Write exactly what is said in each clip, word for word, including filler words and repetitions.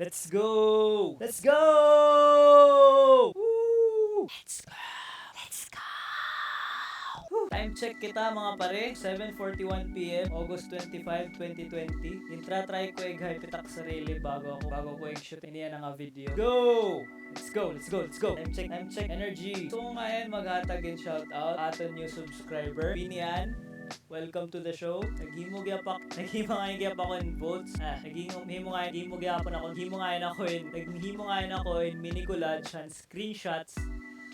Let's go! Let's go! Woo! Let's go! Let's go! Woo! Time check kita, mga pare. Seven forty-one P M, August twenty-five, twenty twenty. Gintra-try ko ig-hype it ak sarili bago ako, bago ko ig-shoot ini nga video. Go! Let's go, let's go, let's go. Time check, time check. Energy. So, ngayon, maghatag hin shoutout aton new subscriber, Binian. Welcome to the show. Naghimo gyapon, naghimo nga gyapon ako hin votes. Ah, naghimo, himo nga, himo gyapon ako, himo nga ako hin, naghimo nga ako hin mini collage han screenshots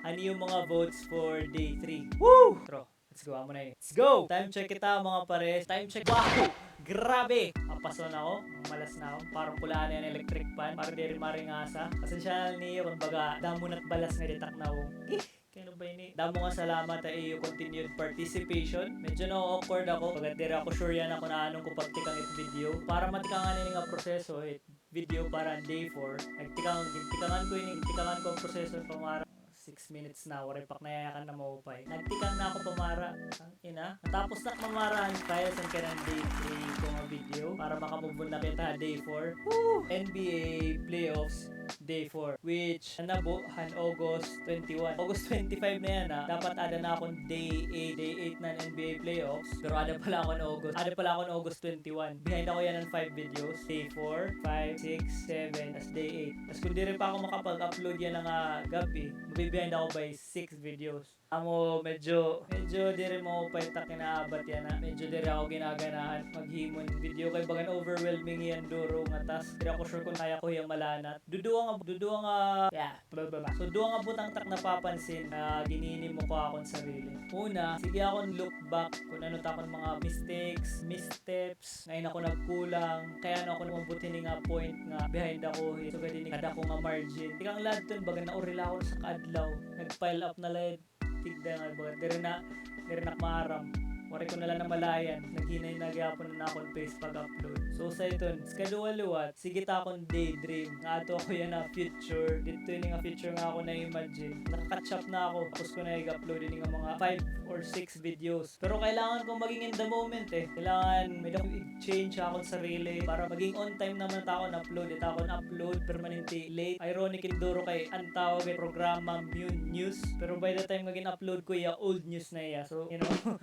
han iyo mga votes for day three. Woo! Tro. Let's go, amo na ini. Let's go! Time check kita, mga pares. Time check. Wow! Grabe! Apason ako. Malas na ako. Parang pulaan na an electric fan. Parang diri maringasa. Pasensya na niyo kung baga damo na't balas nga di tak nawong. Kay ano ba ini? Damo nga salamat ha iyo continued participation. Medyo na-awkward ako. Baga diri ako sure yana kung anong ko pagtikang it video. Para matikangan ini nga proseso, it video para day four. Nagtikang, tikangan ko ini, tikangan ko an proseso pamara. Six minutes na, waray pa ak nayakan na maupay. Nagtikang na ako pamara. Tangina. Natapos na ak mamara han files han kanan day three ko nga video para maka-move on na kita day four. Woo! N B A playoffs day four, which nanabo han August twenty-one. August twenty-five na yana, ah. Dapat ada na akon day eight, day eight na han N B A playoffs. Pero ada pala ako han August. Ada pala ako han August twenty-one. Behind ako yana han five videos. Day four, five, six, seven, tas day eight. Tas kung diri pa ako makapag-upload yana nga gab-i, mabe-behind ako by six videos. Amo, medyo, medyo diri maupay it ak inaabat yana. Medyo diri ako ginaganahan maghimo hin video kay bagan overwhelming hiya hin duro nga task. Diri ako sure kung kaya ko hiya malanat. Duduha nga, duduha nga, yeah, blah, blah, blah. So, duha nga butang it ak napapansin nga ginhinimo ko ha akon sarili. Una, sige akon look back kung ano it akon mga mistakes, missteps, nga hin ako nagkulang, kay ano ako umabot hini nga point nga behind ako, sugad hini kadako nga margin. Tikang la adton, baga naurila ako usa ka adlaw. Nag-pile up na la it tigda nga, baga diri na, diri na ak maaram. Waray ko na la namalayan. Naghinay na gihapon an akon pace pag-upload. So, usa iton, ikaduha liwat, sige it akon daydream. Nga adto ako yana future. Didto ini nga future nga ako na-imagine. Naka-catch up na ako. Tapos ko na ig-upload ini nga mga five or six videos. Pero kailangan ko maging in the moment, eh. Kailangan may-ada ko i-change ha akon sarili para maging on time naman it akon upload. It akon upload, permanente late. Ironic hin duro kay an tawag it programa Mune News. Pero by the time nga gin-upload ko hiya, old news na hiya. So, you know,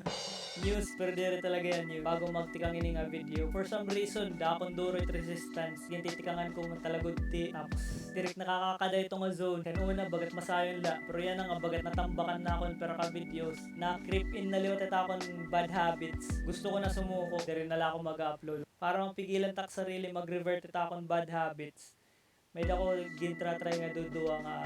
news, pero diri talaga hiya news. Bago magtikang ini nga video, for some reason, dako hin duro it resistance. Gintitikangan ko nga talagudti. Tapos, diri ak nakakakada hito nga zone. Kay an una, bagat masayon la. Pero yana nga bagat natambakan na ako hin pira ka videos. Na-creep in na liwat it akon bad habits. Gusto ko na sumuko. Diri na la ako mag-upload. Para mapigilan it ak sarili, mag-revert it akon bad habits. May-ada ko gintra-try nga duduha nga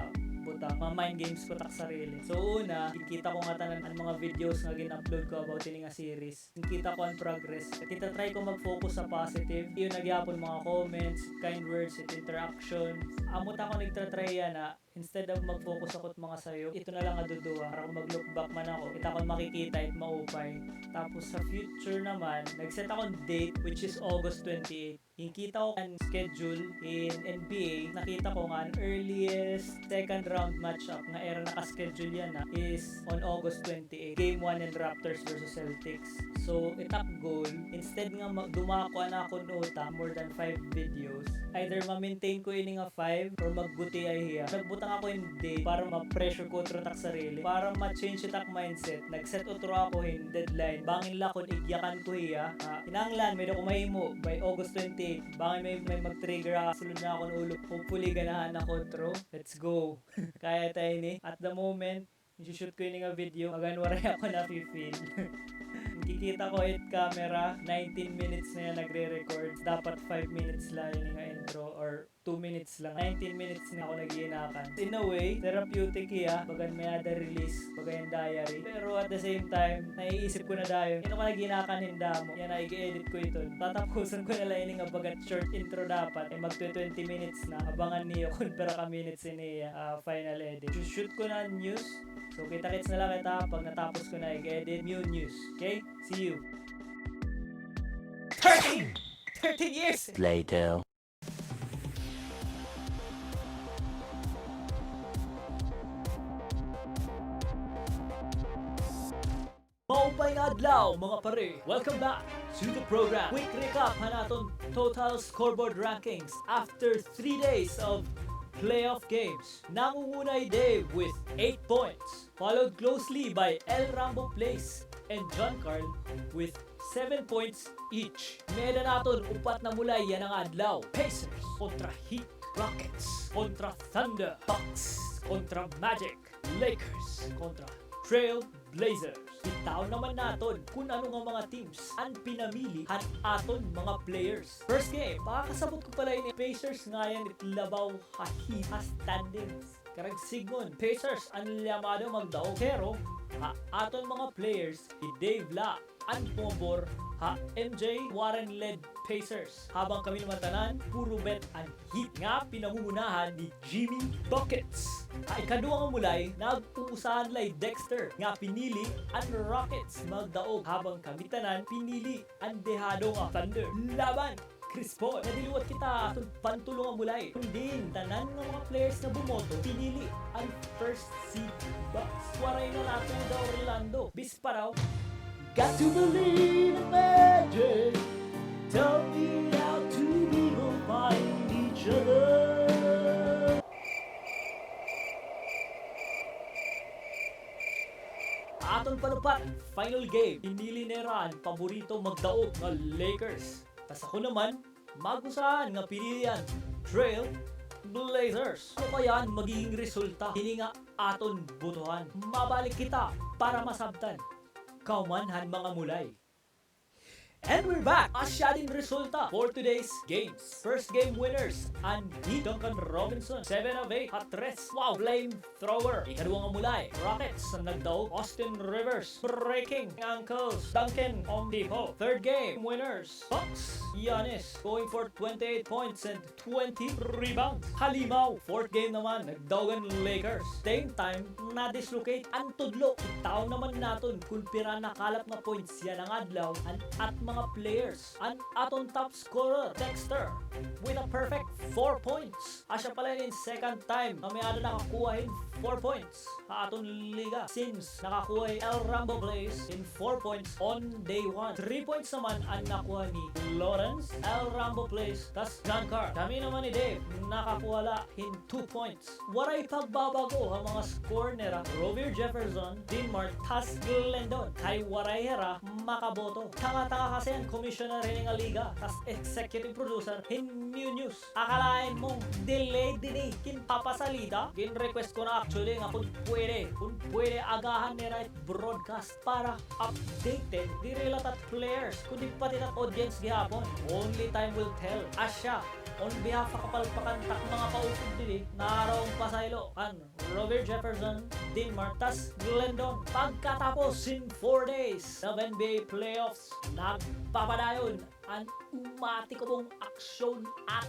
butang. Ma-mind games ko it ak sarili. So, una, ginkita ko ngatanan an mga videos nga gin-upload ko about ini nga series. Ginkita ko an progress. Kita-try ko mag-focus sa positive. Iyo na gihapon mga comments, kind words, it interaction. Amo it akon igtra-try yana. Instead of mag-focus ako it mga sayop, ito na la nga duduha. Para kung mag-look back man ako, it akon makikita it maupay. Tapos sa future naman, nag-set ako hin date, which is August twenty-eight. Ginkita ko an schedule hin N B A, nakita ko nga an earliest second round matchup nga ira naka-schedule yana is on August twenty-eight. Game one hin Raptors versus Celtics. So, it ak goal, instead nga ma-, dumako an akon uta, more than five videos, either ma-maintain ko ini nga five or magguti ay hiya. Nagbutang ako hin date para ma-pressure ko utro it ak sarili. Para ma-change it ak mindset, nag-set utro ako hin deadline. Bangin la kon igyakan ko hiya. Ah, kinahanglan may-ada ko mahimo by August twenty-eight. Bangin may, may mag-trigger ha sulod nga akon ulo. Hopefully, ganahan ako utro. Let's go. Kaya ta ini. At the moment, Isu-shoot ko ini nga video, bagan waray ako nafi-feel. Nakikita ko it camera, nineteen minutes na hiya nagre-record. Dapat five minutes la ini nga intro or two minutes lang. Nineteen minutes na ako nag-iinakan. In a way, therapeutic hiya, bagan may-ada release, baga hin diary. Pero at the same time, naiisip ko na dayon, ano ka nag-iinakan hin damo? Yana, ig-edit ko iton. Tatapusan ko na la ini nga bagat short intro dapat. Ay magtwe-twenty minutes na. Abangan niyo kon pira ka minutes ini hiya, ah, final edit. Shoot ko na an news. So, kita-kits na la kita pag natapos ko na ig-edit. New news. Okay? See you. Thirteen! Thirteen years! Later. Maupay nga adlaw, mga pare. Welcome back to the program. Quick recap han aton total scoreboard rankings after three days of playoff games. Nangunguna hi Dave with eight points, followed closely by El Rambo Plays and John Carl with seven points each. May-ada naton upat na mulay yana nga adlaw. Pacers kontra Heat, Rockets kontra Thunder, Bucks kontra Magic, Lakers kontra Trail Blazers. Kitaon naman naton kun ano nga mga teams an pinamili han aton mga players. First game, pakakasabot ko pala ini, Pacers ngayan it labaw ha Heat ha standings. Karuyag sidngon, Pacers an llamado magdaog. Pero ha aton mga players, hi Dave la an pumabor ha M J Warren-led Pacers, habang kami naman tanan puro bet an Heat nga pinangungunahan ni Jimmy Buckets. Ha ikaduha nga mulay, nag-uusahan la hi Dexter nga pinili an Rockets magdaog, habang kami tanan pinili an dehado nga Thunder laban Chris Paul. Nagaliwat kita ha aton pantulo nga mulay, kun diin tanan nga mga players nga bumoto pinili an first seed Bucks. Waray na natuda Orlando. Bis pa daw. Got to believe in magic. Taught me how to be, we'll find each other. Aton panupat, final game. Pinili nira an paborito magdaog nga Lakers. Tas ako naman, mag-usahan nga pinili an Trail Blazers. Ano kaya an magiging resulta hini nga aton botohan? Mabalik kita para masabtan kauman han mga mulay. And we're back! Asya din resulta for today's games. First game winners, an Heat, Duncan Robinson, seven of eight ha tres. Wow! Flamethrower. Ikaduha nga mulay, Rockets an nagdaog, Austin Rivers, breaking ankles, Duncan Omdipo. Third game winners, Bucks, Giannis, going for twenty-eight points and twenty rebounds. Halimaw, fourth game naman, nagdaog an Lakers. Dame time, na-dislocate an tudlo. Kitaon naman naton kun pira nakalap nga points yana nga adlaw an at mga players. An aton top scorer, Dexter, with a perfect four points. Asya pala ini in second time nga may-ada nakakuha hin four points ha aton liga. Since nakakuha hi El Rambo Plays hin four points on day one. Three points naman an nakuha ni Lawrence, El Rambo Plays, tas John Carl. Kami naman ni Dave, nakakuha la hin two points. Waray pagbabag-o ha mga score nira Robert Jefferson, Dean Mark, tas Glendon. Kay waray hira makaboto. Tanga-tanga kasi an commissioner hini nga liga, tas executive producer hin New News. Akalain mo, delay dinhi, ginpapasalida. Gin-request ko na actually nga kun pwede, kun pwede agahan nira it broadcast para updated, diri la it at players, kundi pati it at audience gihapon. Only time will tell. Asya, on behalf ha kapalpakan tak mga kausog didi, naraw pasaylo kan Robert Jefferson, Dean Mark, tas Glendon. Pagkatapos hin four days of N B A playoffs, nagpapadayon an umatikobong aksyon at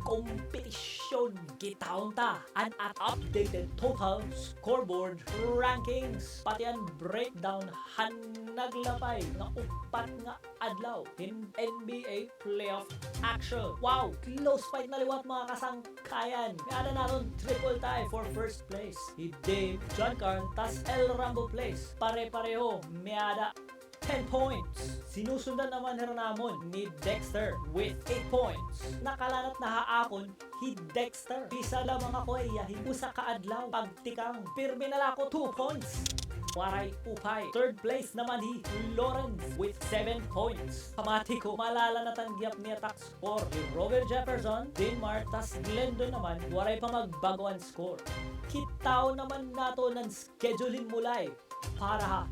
kompetisyon. Kitaon ta an at updated total scoreboard rankings, pati an breakdown han naglapay nga upat nga adlaw hin N B A playoff action. Wow! Close fight na liwat, mga kasangkayan. May-ada naton triple tie for first place. Hi Dave, John Carl, tas El Rambo Plays. Pare-pareho, may-ada ten points. Sinusundan naman hira namon ni Dexter with eight points. Nakalanat na ha akon hi Dexter. Bisa lamang ako iya hin usa ka adlaw. Pagtikang, pirmi na la ako, two points. Waray upay. Third place naman hi Lawrence with seven points. Pamati ko, malalanatan gihap niya tak score. Hi Robert Jefferson, Dean Mark, tas Glendon naman, waray pa magbag-o an score. Kitaon naman naton an schedule hin mulay para ha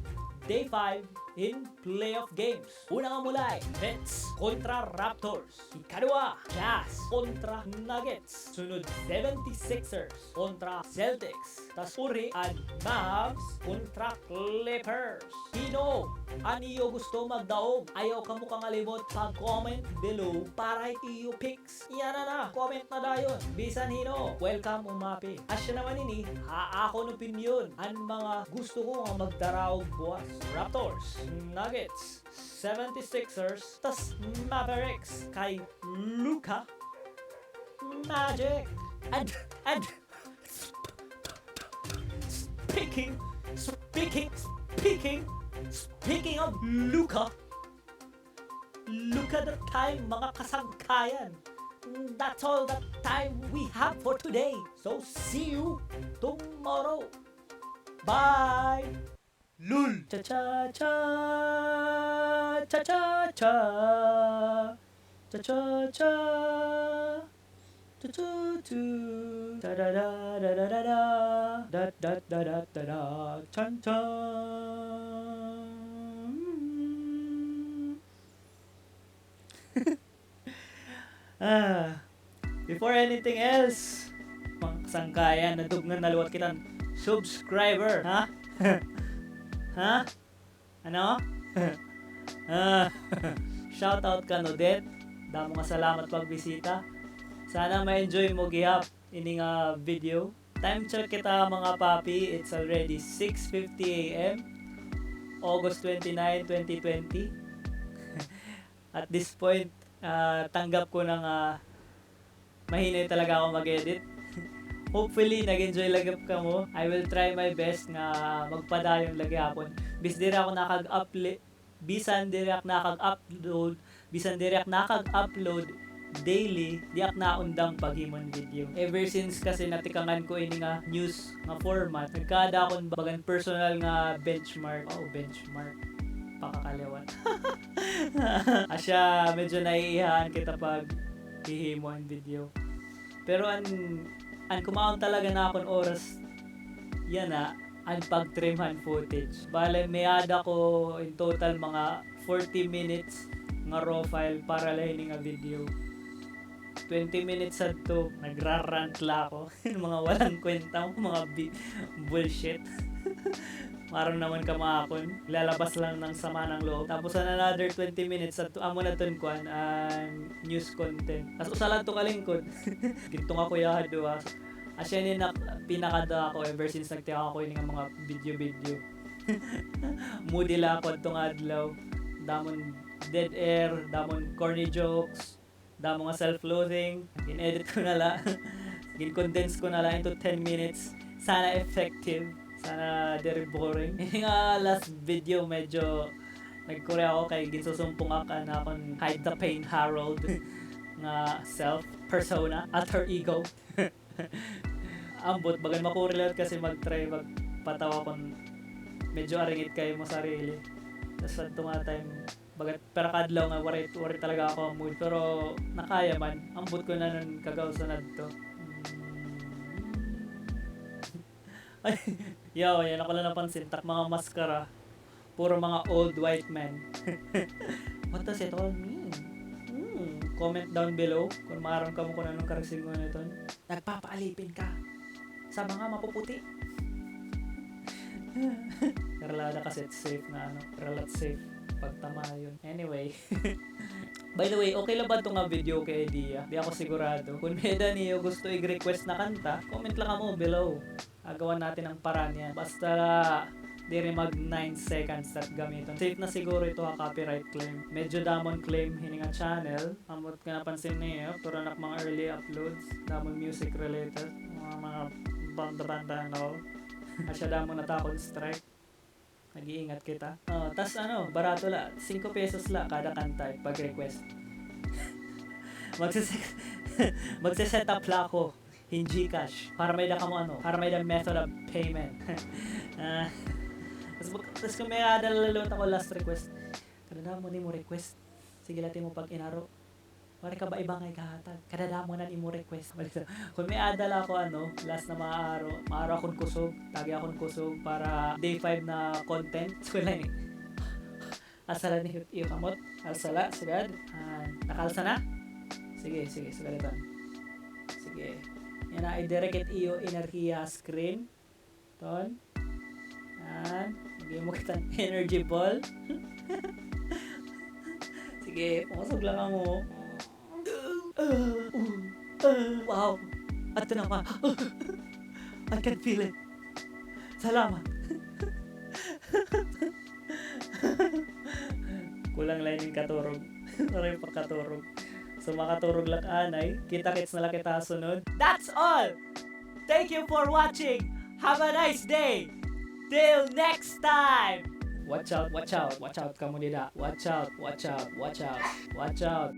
Day five hin playoff games. Una nga mulay, Nets kontra Raptors. Ikaduha, Jazz kontra Nuggets. Sunod, seventy-sixers kontra Celtics. Tas uri an Mavs kontra Clippers. Hin-o an iyo gusto magdaog? Ayaw kamo kangalimot pag-comment below para it iyo pick. Yana na, comment na dayon. Bisan hin-o, welcome umapi. Asya naman ini, ha akon opinyon, an mga gusto ko nga magdaraog buwas. Raptors, Nuggets, seventy-sixers, tas Mavericks, kay Luka, Magic, and, and Speaking, speaking, speaking Speaking of Luca, look at the time, mga kasangkayan. That's all the time we have for today. So see you tomorrow. Bye! Lul! Cha cha cha, cha cha cha, cha cha cha, cha cha cha, cha da da da da da da, da da da da da da, chan chan. Ah, before anything else, mga kasangkayan, nadugnan na liwat kita hin subscriber, ha? Ha? Ano? Ah, shout out kan Odette. Damo nga salamat pagbisita. Sana ma-enjoy mo gihap ini nga video. Time check kita, mga papi. It's already six fifty A M, August twenty-nine, twenty twenty. At this point, ah, tanggap ko na nga mahinay talaga ako mag-edit. Hopefully, nag-enjoy la gihap kamo. I will try my best nga magpadayon la gihapon. Bis diri ako nakag-upli-, bisan diri ako nakag-upload, bisan diri ako nakag-upload daily, di ako naundang paghimo hin video. Ever since kasi natikangan ko ini nga news nga format, nagkaada akon bagan personal nga benchmark. Oh, benchmark. Pakakaliwat. Asya, medyo naiihaan kita paghihimo hin video. Pero an, an kumaon talaga han akon oras, yana, an pag-trim han footage. Bale, may-ada ko in total mga forty minutes nga raw file para la hini nga video. Twenty minutes hadto, nagra-rant la ako. Mga walang kwenta, mga bi-, bullshit. Maaram naman kamo akon, lalabas lang ng sama ng loob. Tapos an another twenty minutes, at amo na ton kuan, an news content. Tas usa la to ka lingkod. Gintunga ko yaha duha. Asya ini na pinakada ako ever since nagtiya ako ini nga mga video-video. Moody la ako adto nga adlaw. Damon dead air, damon corny jokes. Damo nga self-loathing. Gin-edit ko na la. Gin-condense ko na la into ten minutes. Sana effective. Sana diri boring. Ini nga last video, medyo nagkuri ako kay ginsusumpong ak an akon Hide the Pain Harold nga self, persona, alter ego. Ambot, bagan makuri liwat kasi mag-try magpatawa kon medyo aringit kaayo imo sarili. Tas adto nga time, bagat pira ka adlaw nga waray, waray talaga ako ha mood, pero nakaya man. Ambot ko na an kagawsan adto. Mm. Ay, yaw, yana ko la napansin, tak mga maskara. Puro mga old white men. What does it all mean? Hmm, comment down below kon maaram kamo kon ano an karisingon hiton. Nagpapaalipin ka sa mga mapuputi. Pero la ada kasi it safe nga ano, pero la it safe pagtamayon. Anyway. By the way, okay la ba ito nga video kay idea? Di ako sigurado. Kon may-ada niyo gusto i-request na kanta, comment lang kamo below. Gagawan natin ng paraan yan. Basta diri mag nine seconds it gamiton. Safe na siguro ito ha copyright claim. Medyo damon claim hini nga channel. Ambot kon napansin niyo, puro na mga early uploads. Damon music related. Mga, mga banda-banda and all. Asya damon na takon strike. Nag-iingat kita. Oh, tas ano, barato la, singko pesos la kada kanta, eh, pag-request. Magse-, magse-set up la ako hin GCash para may-ada kamo ano, para may-ada method of payment. Ah, tas, tas kon may-ada la liwat ako last request. Kadadamo nimo request. Sige la it imo pag-inaro. Waray ka ba iba nga ikahatag? Kadadamo na an imo request. Kon may-ada la ako, ano, last na maaro, maaro akon kusog, tagi akon kusog para day five na content. Wala ni. Alsa la it iyo kamot. Alsa la, sugad. Ah, nakaalsa na? Sige, sige, sugad ito. Sige. Yana, i-direct it iyo enerhiya screen. Ton. Yan. Maghimo kita hin energy ball. Sige, pukusog lang kamo. Wow. Adto na ma. I can feel it. Salamat. Kulang la ini hin katurog. Waray pa katurog. So, makaturog la ak anay. Kita-kits na la kita ha sunod. That's all! Thank you for watching! Have a nice day! Till next time! Watch out, watch out, watch out kamo dida. Watch out, watch out, watch out, watch out.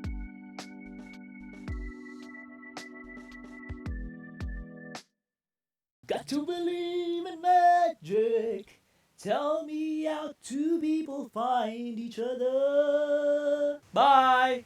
Got to believe in magic. Tell me how two people find each other. Bye.